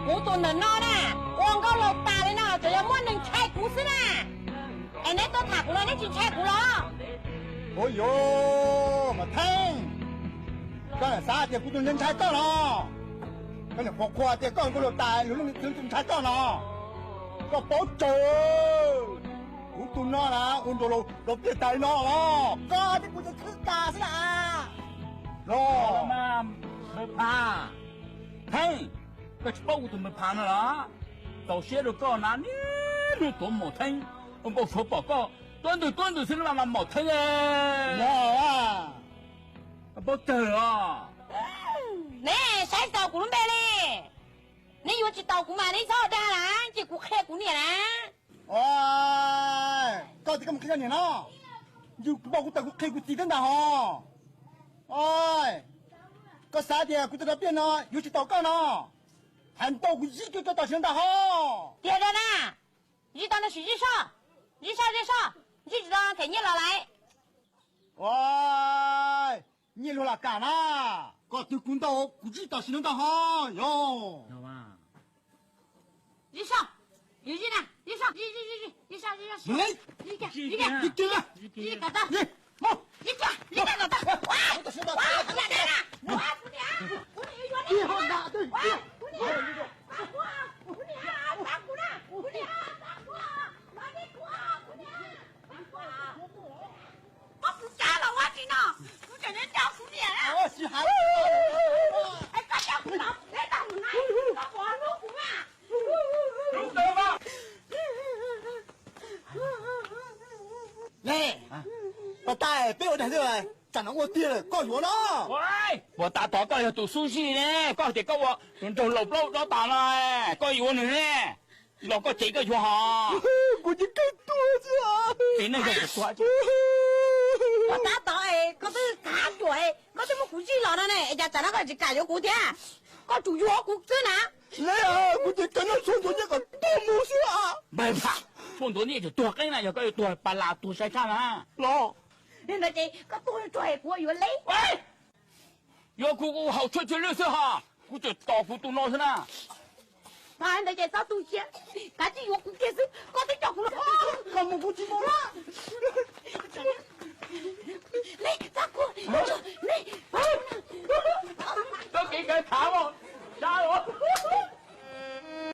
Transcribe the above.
Kuv tus ntawm no na, ua nkauj laus tas li no tseem yog muaj neeg ntshai kuv xwb na. Es neb tuaj tham kuv no neb tsis ntshai kuv los? Ua yuav, Maum Theej, koj lam xav tias kuv tus ntshai koj los? Koj niam qhuas qhuas tias koj nkauj laus tas luag leej twg ntshai koj no? Koj paub tsawg, kuv tus no na ua nraug laus pliaj tas li no los koj thiab kuv tseem khwb tas xwb na. Los, Npawg Phav, Theej, koj tsis paub kuv tus Npawg Phav no los? Txaus siab rau koj na, niaj hnub tuav Maum Theej, ua npau suav pom koj tuab ntwg tuab ntwg xwb mas Maum Theej. Yog, koj paub tsawg los? Neb saib txog kuv lub npe li, neb yuav tsis tau kuv mas neb txhob dag na, ces kuv qhia kuv niam na. Koj tias koj mus qhia koj niam no, yus npau kuv tawm kuv qhia kuv txiv thiab ntag hos. Koj xav tias kuv tus dab pliaj no yuav tsis tau koj no, hais ntau kuv zij kiag koj tam sim no ntag hos. Tiag tiag na, zij tau no sim zij soj, zij soj zij soj, zij tsis tau them nyiaj los lawm. Nyiaj luag lam kam na, koj twg kuv ntau kuv zij tam sim no ntag hos yog. Zij soj, zij na, zij soj, zij zij zij zij zij soj, zij soj, zij kiag, zij kiag, zij kiag kom tau, zij kiag, zij kiag kom tau. Ua, ua, kuv niam, kuv niam, kuv niam, kuv niam, kuv niam, kuv niam, kuv niam, kuv niam, kuv niam, kuv niam, kuv niam. Koj kuv cab los ua tsi no, kuv tseem nyob nco kuv niam na. Es koj coj kuv los peb tau mus na, koj puas hlub kuv na? Puas tas, peb ua dag xwb, tsam no ua tiag lawm koj yuav no. Puas tas tod koj yog tus xub zij ne, koj tias koj ua tus nraug laus plaub dob tas no, koj yuav nws ne, los koj cev koj yuav hos. Kuv tsis kawg tuag xwb. Ces neeg yog kuv tuag. Puas tas tod koj twb kav cuam, koj twb muab kuv zij los no ne, es cas tsam no koj tsis kam yuav kuv thiab? Koj tsum yuav kuv xwb na. Kuv tsis kam no, tshuaj ntxuav nyiaj kom tuag mus xwb. Npawg Phav, tshuaj ntxuav nyiaj tseem tuag qeeb na, yog koj yuav tuag pas las tuag sai tshaj na. Los, ntawd ces koj tuag tsuag es kuv yuav leb. Yuav kuv, kuv haus tshuaj tsw lwj xwb hos, kuv tseem tos kuv tus no xwb na. Ntawd ces txhob tu siab, kav tsij yuav kuv kiag xwb, koj twb coj kuv